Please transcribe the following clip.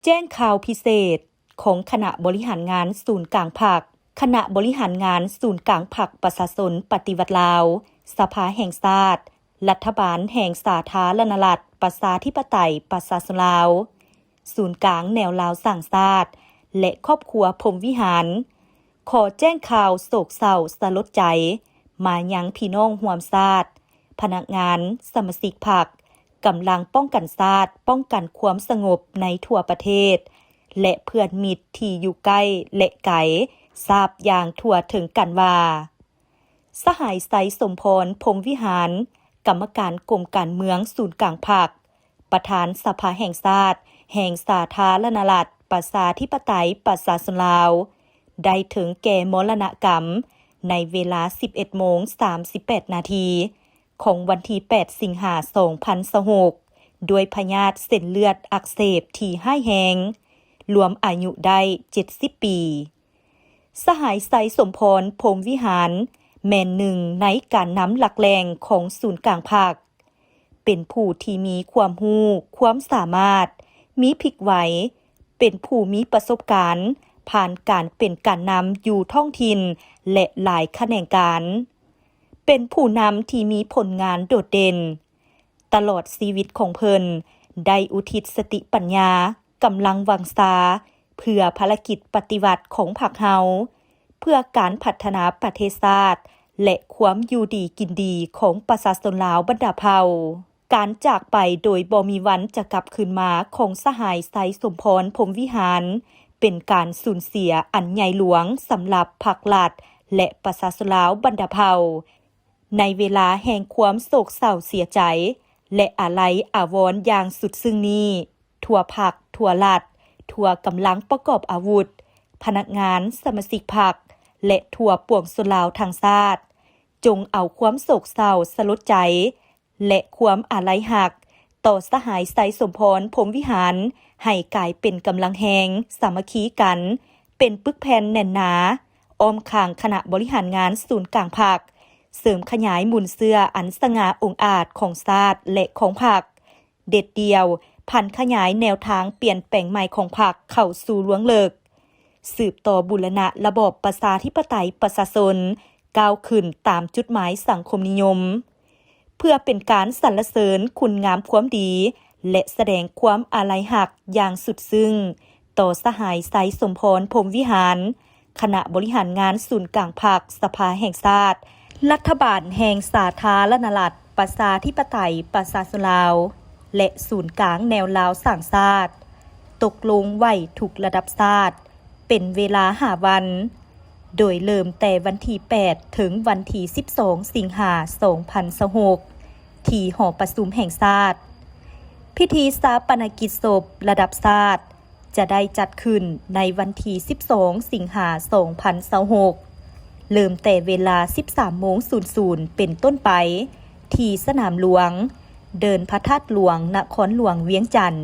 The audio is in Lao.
ແຈ້ງຂ່າວພິເສດຂອງຄະນະບໍລິຫານງານສູນກາງພັກ, ຄະນະບໍລິຫານງານສູນກາງພັກປະຊາຊົນປະຕິວັດລາວ, ສະພາແຫ່ງຊາດ, ລັດຖະບານແຫ່ງສາທາລະນະລັດ ປະຊາທິປະໄຕ ປະຊາຊົນລາວ, ສູນກາງແນວລາວສ້າງຊາດ ແລະ ຄອບຄົວພົມວິຫານ ຂໍແຈ້ງຂ່າວໂສກເສົ້າສະຫຼົດໃຈມາຍັງພີ່ນ້ອງຮ່ວມຊາດ, ພະນັກງານ, ສະມາຊິກພັກ, ກຳລັງປ້ອງກັນຊາດ, ປ້ອງກັນຄວາມສະຫງົບໃນທົ່ວປະເທດ ແລະ ເພື່ອນມິດທີ່ຢູ່ໃກ້ ແລະ ໄກ ຊາບຢ່າງທົ່ວເຖິງກັນວ່າ ສະຫາຍ ໄຊສົມພອນ ພົມວິຫານ, ກຳມະການກົມການເມືອງສູນກາງພັກ, ປະທານສະພາແຫ່ງຊາດ ແຫ່ງສາທາລະນະລັດ ປະຊາທິປະໄຕ ປະຊາຊົນລາວ ໄດ້ເຖິງແກ່ມໍລະນະກຳໃນເວລາສິບເອັດໂມງສາມສິບແປດນາທີ ຂອງວັນທີແປດ ສິງຫາ ສອງພັນຊາວຫົກ ດ້ວຍພະຍາດເສັ້ນເລືອດອັກເສບທີ່ຮ້າຍແຮງ, ລວມອາຍຸໄດ້ເຈັດສິບປີ. ສະຫາຍ ໄຊສົມພອນ ພົມວິຫານ ແມ່ນໜຶ່ງໃນການນຳຫຼັກແຫຼ່ງຂອງສູນກາງພັກ, ເປັນຜູ້ທີ່ມີຄວາມຮູ້, ຄວາມສາມາດ, ມີພິກໄວ, ເປັນຜູ້ມີປະສົບການຜ່ານການເປັນການນຳຢູ່ທ້ອງຖິ່ນ ແລະ ຫຼາຍຂະແໜງການ, ເປັນຜູ້ນຳທີ່ມີຜົນງານໂດດເດັ່ນ. ຕະຫຼອດຊີວິດຂອງເພິ່ນ ໄດ້ອຸທິດສະຕິປັນຍາ, ກຳລັງວັງຊາ ເພື່ອພາລະກິດປະຕິວັດຂອງພັກເຮົາ, ເພື່ອການພັດທະນາປະເທດຊາດ ແລະ ຄວາມຢູ່ດີກິນດີຂອງປະຊາຊົນລາວບັນດາເຜົ່າ. ການຈາກໄປໂດຍບໍ່ມີວັນຈະກັບຄືນມາຂອງສະຫາຍ ໄຊສົມພອນ ພົມວິຫານ ເປັນການສູນເສຍອັນໃຫຍ່ຫຼວງສຳລັບພັກລັດ ແລະ ປະຊາຊົນລາວບັນດາເຜົ່າ. ໃນເວລາແຫ່ງຄວາມໂສກເສົ້າເສຍໃຈ ແລະ ອາໄລອາວອນຢ່າງສຸດຊຶ້ງນີ້, ທົ່ວພັກ, ທົ່ວລັດ, ທົ່ວກຳລັງປະກອບອາວຸດ, ພະນັກງານ, ສະມາຊິກພັກ ແລະ ທົ່ວປວງຊົນລາວທັງຊາດ, ຈົ່ງເອົາຄວາມໂສກເສົ້າສະຫຼົດໃຈ ແລະ ຄວາມອາໄລຮັກຕໍ່ສະຫາຍ ໄຊສົມພອນ ພົມວິຫານ ໃຫ້ກາຍເປັນກຳລັງແຮງ, ສາມັກຄີກັນ, ເປັນປຶກແຜ່ນແໜ້ນໜາ ອ້ອມຂ້າງຄະນະບໍລິຫານງານສູນກາງພັກ, ເສີມຂະຫຍາຍມູນເຊື້ອອັນສະຫງ່າອົງອາດຂອງຊາດ ແລະ ຂອງພັກ, ເດັດດ່ຽວ, ຜັນຂະຫຍາຍແນວທາງປ່ຽນແປງໃໝ່ຂອງພັກເຂົ້າສູ່ລວງເລິກ, ສືບຕໍ່ບູລະນະລະບອບປະຊາທິປະໄຕປະຊາຊົນ ກ້າວຂຶ້ນຕາມຈຸດໝາຍສັງຄົມນິຍົມ, ເພື່ອເປັນການສັນລະເສີນຄຸນງາມຄວາມດີ ແລະ ສະແດງຄວາມອາໄລຮັກຢ່າງສຸດຊຶ້ງຕໍ່ສະຫາຍ ໄຊສົມພອນ ພົມວິຫານ, ຄະນະບໍລິຫານງານສູນກາງພັກສະພາແຫ່ງຊາດ, ລັດຖະບານແຫ່ງສາທາລະນະລັດ ປະຊາທິປະໄຕ ປະຊາຊົນລາວ ແລະ ສູນກາງແນວລາວສ້າງຊາດ ຕົກລົງໄວ້ທຸກລະດັບຊາດ ເປັນເວລາຫ້າວັນ, ໂດຍເລີ່ມແຕ່ວັນທີແປດ ເຖິງວັນທີສິບສອງ ສິງຫາ ສອງພັນຊາວຫົກ ທີ່ຫໍປະຊຸມແຫ່ງຊາດ. ພິທີຊາປະນະກິດສົບລະດັບຊາດ ຈະໄດ້ຈັດຂຶ້ນໃນວັນທີສິບສອງ ສິງຫາ ສອງພັນຊາວຫົກ ເລີ່ມແຕ່ເວລາສິບສາມໂມງສູນສູນເປັນຕົ້ນໄປ ທີ່ສະໜາມຫຼວງ, ເດີ່ນພະທາດຫຼວງ, ນະຄອນຫຼວງວຽງຈັນ.